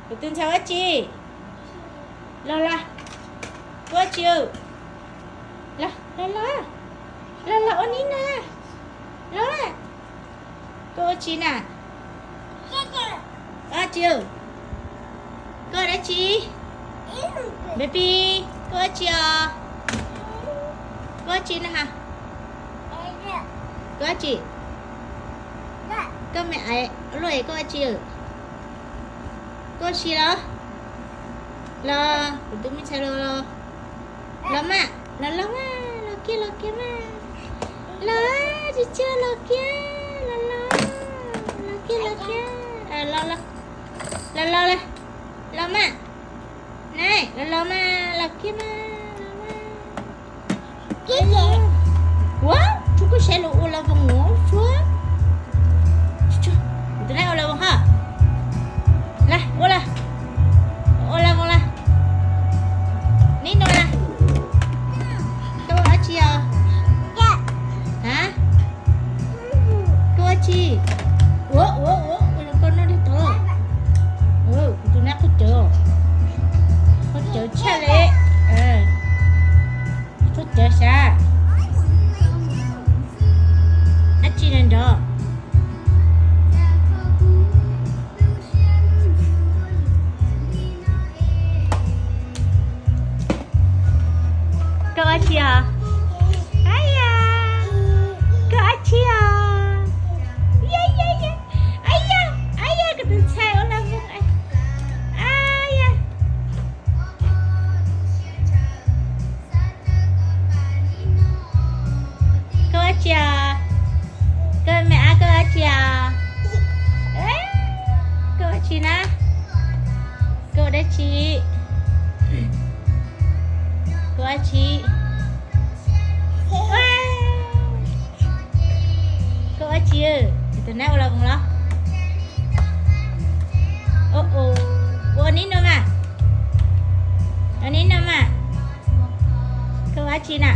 Kuv tus ntxhais ua tsi? Los los. Koj ua tsi? Los los los. Los los ua nib no. Los. Koj ua tsi na? Koj ua tsi? Koj ua dab tsi? Baby, koj ua tsi os? Koj ua tsi na ha? Koj ua tsi? Koj me aiv luaj es koj ua tsi? Koj ua si los? Los, kuv tus me ntxhais los los. Los mas, los los mas, los kiag los kiag mas. Los, tsis tsis los kiag, los los, los kiag los kiag. Los los, los los, los mas. Nai, los los mas, los kiag mas, los mas. Ua, tsuas koj saib los ua los voos ua tsuag. Tus nab ua los voos ha. Los, ua los. Ua los voos los. Nib no los. Koj ua dab tsi os? Ha? Koj ua tsi? Ua ua ua ua zoo koj noj li tod. Kuv tus nab qhov cawv, qhov cawv tshaj li. Qhov cawv sav. Dab tsi na nrov? Koj ua tsi os? Ab yam, koj ua tsi os? Ab yam, ab yam, kuv tus ntxhais ua los voos. Ab yam. Koj ua tsi os? Koj me ab koj ua tsi os? Koj ua tsi na? Koj ua dab tsi? Koj ua tsi? Koj ua tsi? Tus nab ua los voos los? Ua nib no mas. Ua nib no mas. Koj ua dab tsi na?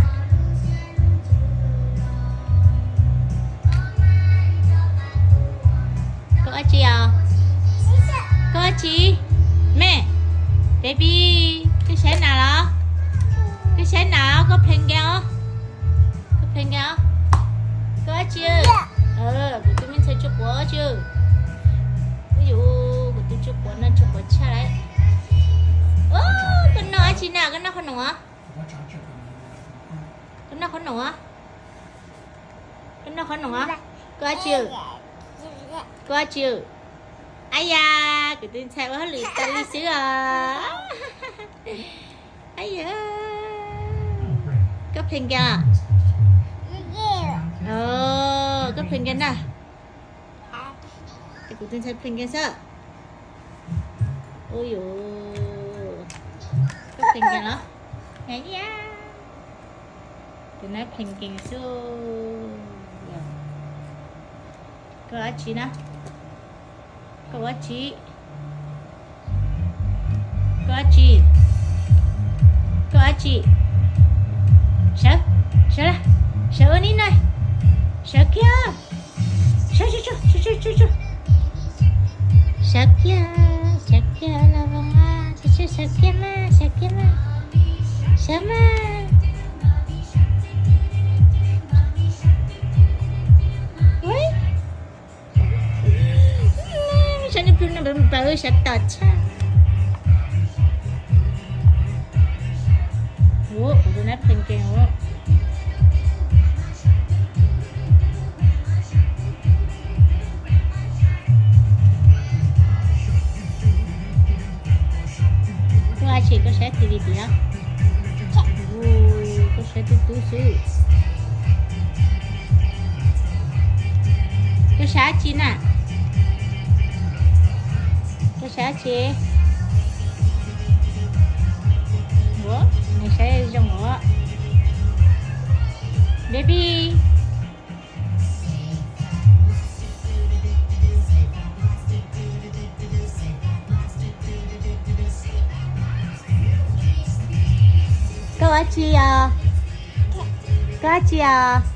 Koj ua tsi os? Koj ua tsi? Me, baby, koj saib nas los? Koj saib nas, koj pheej nkees os. Koj pheej nkees os. Koj ua tsi? Kuv tus me ntxhais tsis quav tsi. Ub yus, kuv tus tsis quav no tsis quav tshaj lawm. Koj noj dab tsi na? Koj noj qhov noom os? Koj noj qhov noom os? Koj noj qhov noom os? Koj ua tsi? Koj ua tsi? Ab yam, kuv tus ntxhais ua hauj lwm tas li xwb os. Ab yam, koj pheej nkees os? Koj pheej nkees na? Kuv tus ntxhais pheej nkees xwb. Ub yus, koj pheej nkees los? Ab yam, tus nab pheej nkees xwb. Koj ua dab tsi na? Koj ua dab tsi? Koj ua dab tsi? Koj ua dab tsi? Sawv, sawv lawm, sawv ua nib no, sawv kiag, sawv, sawv, sawv, sawv, sawv, sawv, sawv kiag, sawv kiag los voos, sawv, sawv, sawv kiag mas, sawv kiag mas, sawv mas. Sawv niag plhu no npawv npawv sawv tom tshaj. Ua, kuv tus nab pheej nkees ua. Koj ua dab tsi koj saib T V tiag? Koj saib tub tub xwb. Koj saib dab tsi na? Koj saib dab tsi? Ua, nws saib zoo os. Baby. Koj ua dab tsi os? Koj ua dab tsi os?